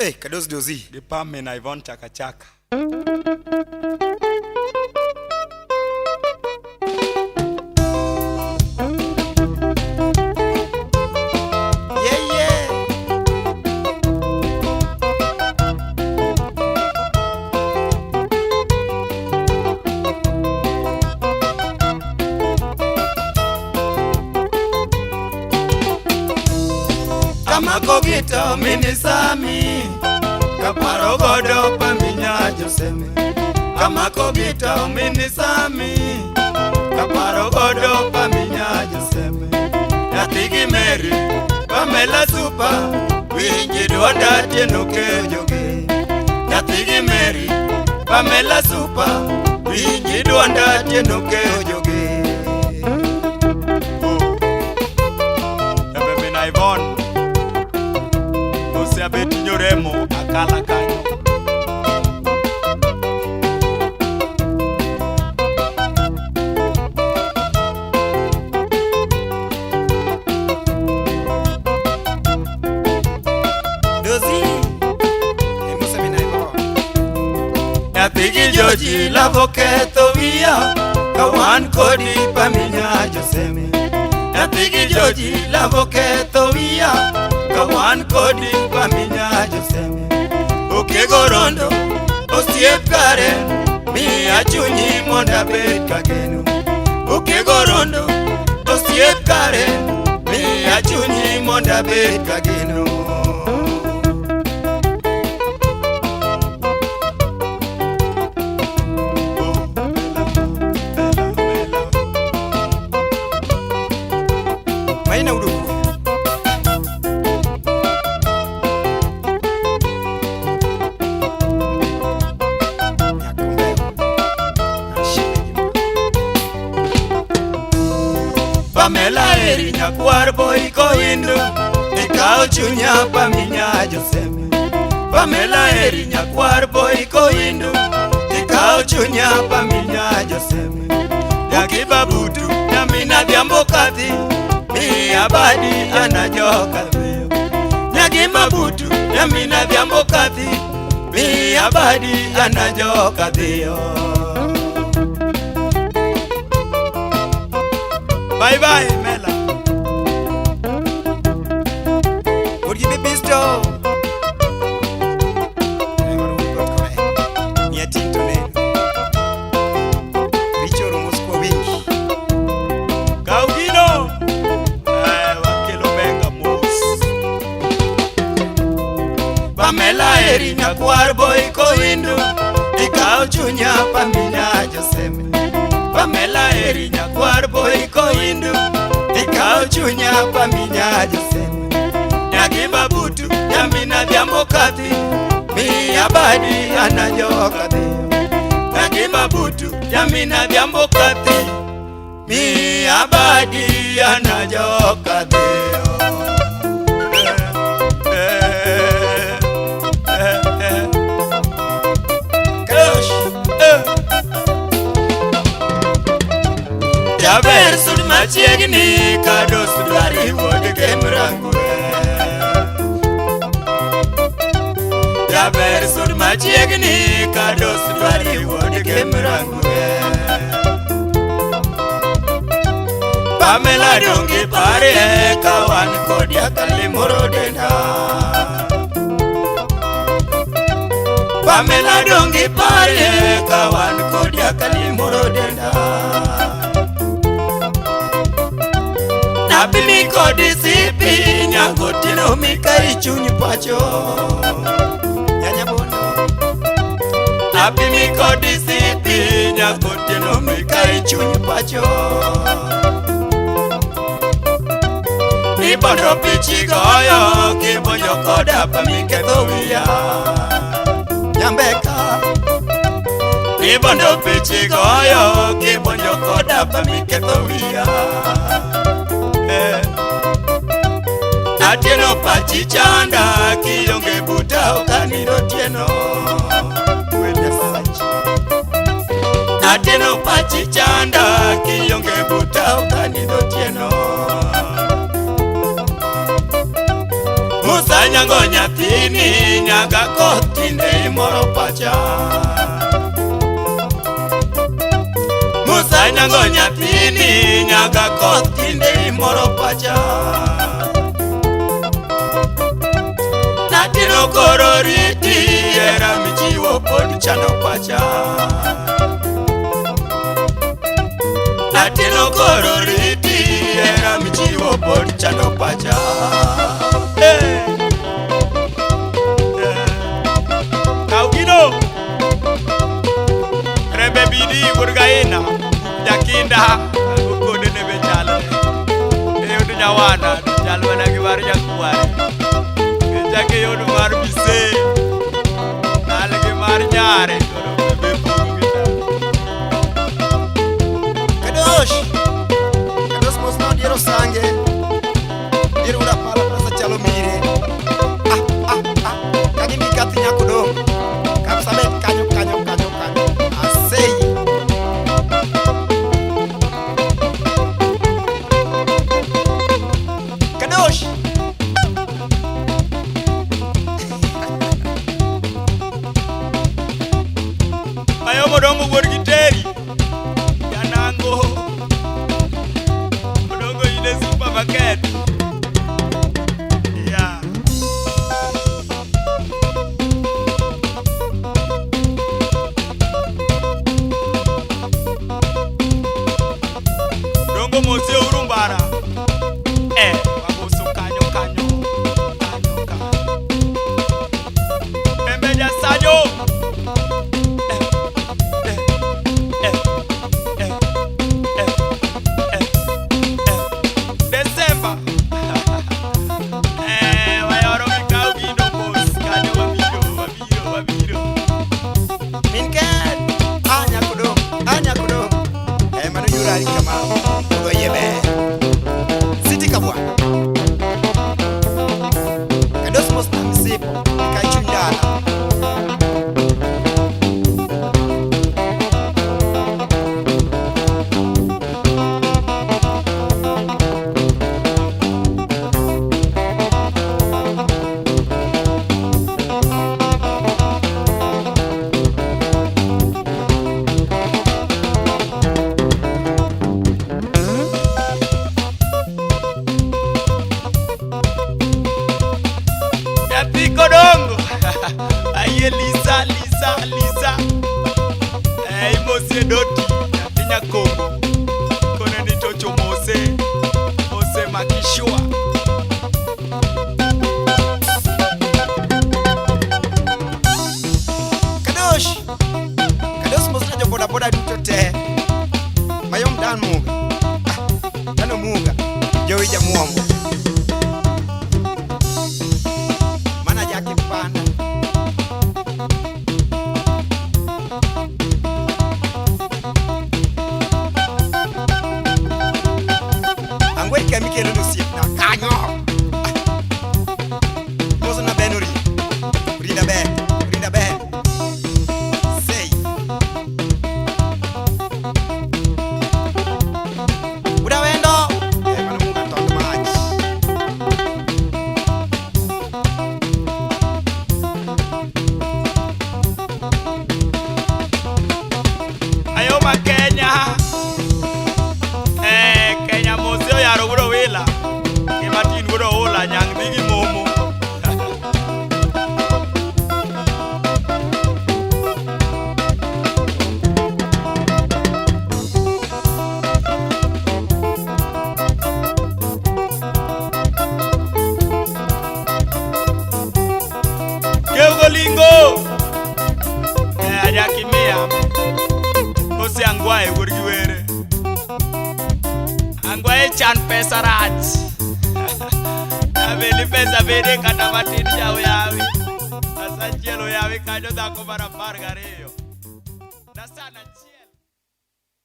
Eh, kadozi dozi. Gi Pamina Yvonne Chaka Chaka. Yeah, yeah. Amako gito mini sami kaparo godo paminya joseme. Amako gito mini sami kaparo godo paminya joseme. Nyathi gi Mary Pamela Supa winji dwonda tieno kejogi. Nyathi gi Mary Pamela Supa winji dwonda tieno kejogi. Oh. Ebe mina Yvonne Oseabet nyoremo akala kanyo. Dozi. Emose mina Yvonne. Nyathi gi Joji lavo ketho wiya ka wan kodi paminya joseme. Nyathi gi Joji lavo ketho wiya ka wan kodi paminya joseme. Okego rondo osiep kare miya chunyi mondo abed kageno. Okego rondo osiep kare miya chunyi mondo abed kageno. Oh, Bella, Bella, Bella. Maina uduku. Nyakombe. Ashime jima. Pamela eri nyakwar boy koindo ikawo chunya paminya joseme. Pamela eri nyakwar boy koindo ikawo chunya paminya joseme. Jaki babutu nyamina dhiambo kadhi miya badi ana joka dhiyo. Nyagi mabutu nyamina dhiambo kadhi miya badi ana joka dhiyo. Bye bye Mela. Odgi bibisto. Ni ating to neno. Richo oromo kwa wingi. Kaw gino. Eh, wakelo benga mos. Pamela eri nyakwar boy koindo ikawo chunya paminya joseme. Pamela eri nyakwar boy koindo ikawo chunya paminya joseme. Nyagi babutu nyamina dhiambo kadhi miya badi ana joka dhiyo. Nyagi mabutu nyamina dhiambo kadhi miya badi ana joka dhiyo. Eh, eh, eh, eh. Crush, eh. Jaber sud machiegni kados dwari wuod Kemrangwe. Jaber sud machiegni kados dwari wuod Kemrangwe. Pamela dongi parie ka wan kodi akalimoro denda. Pamela dongi parie ka wan kodi akalimoro denda. Napimi kodi sipi nyango tino mikai chuny pacho. Nyanya bondo. Napimi kodi sipi nyango tino mikai chuny pacho. Ibondo pichi goyo kibonjo koda pamiketho wiya. Nyambeka. Ibondo pichi goyo kibonjo koda pamiketho wiya. Eh. Atieno pachi chanda kionge buta okanindo tieno. Nyasachi. Atieno pachi chanda kionge buta okanindo tieno. Musa nyango nyathini nyaga koth tinde imoro pacha. Musa nyango nyathini nyaga koth tinde imoro pacha. Natino koro riti hera michiwo pod chando pacha. Natino koro riti hera michiwo pod chando pacha. Hey. Kaw gino. Rembe bidi wuod gaina. Jakinda. Kode ne be chalre. E od nyawana chal mana gi mar nyakware. Kichak iyud mar bise. Chal gi mar nyare. Koro be pogo gi ta. Kadosh. Kadosh mos na diero sange. Diero ura pala pasa chalo mire. Ah ah ah. Kagi mikati nyako dong. Kapsabet kanyo kanyo kanyo kanyo. Asei. Kadosh. Mayomo dongo wuod gi teri. Janango. Odongo in e supermarket. Yeah. Dongo mosie uru mbara. Wagoso kanyo kanyo. Kanyo kanyo. Embe jasajo. December. Wayoro mikaw gino mos kanyo wabiro wabiro wabiro. Minken. Anya kudo. Anya kudo. Mano yura kama. Odo yebe. Siti kabwa. Kadosh mos na misipo. Kachundala. Nyathi kodongo. Ayie Lisa Lisa Lisa. Imosie doti nyathi nyakongo. Kone ni chocho mose. Mose makishua. Kadosh. Kadosh mos na jo boda boda duto te. Mayom dan muga. Ah, dano muga. Jowi jamuombo. Mana jaki panda. Angwe kemi kelo no osiepna kanyo. Ah. Mos na ben ori. Rinda ber. Rinda ber. Sei. Uda wendo. Mano muga tond mach. Ayoma Kenya. Kenya mose oyaro wuod Owila. Gi Martin wuod Oula nyang' dhi gi momo. Keugo lingo. Ajakimia. Kose angwae wuod gi were. Angwae chan pesa rach. Abeli pesa bede kata matin jaw yawi. Asachiel oyawi kanyo dhako mar 12. Dasana.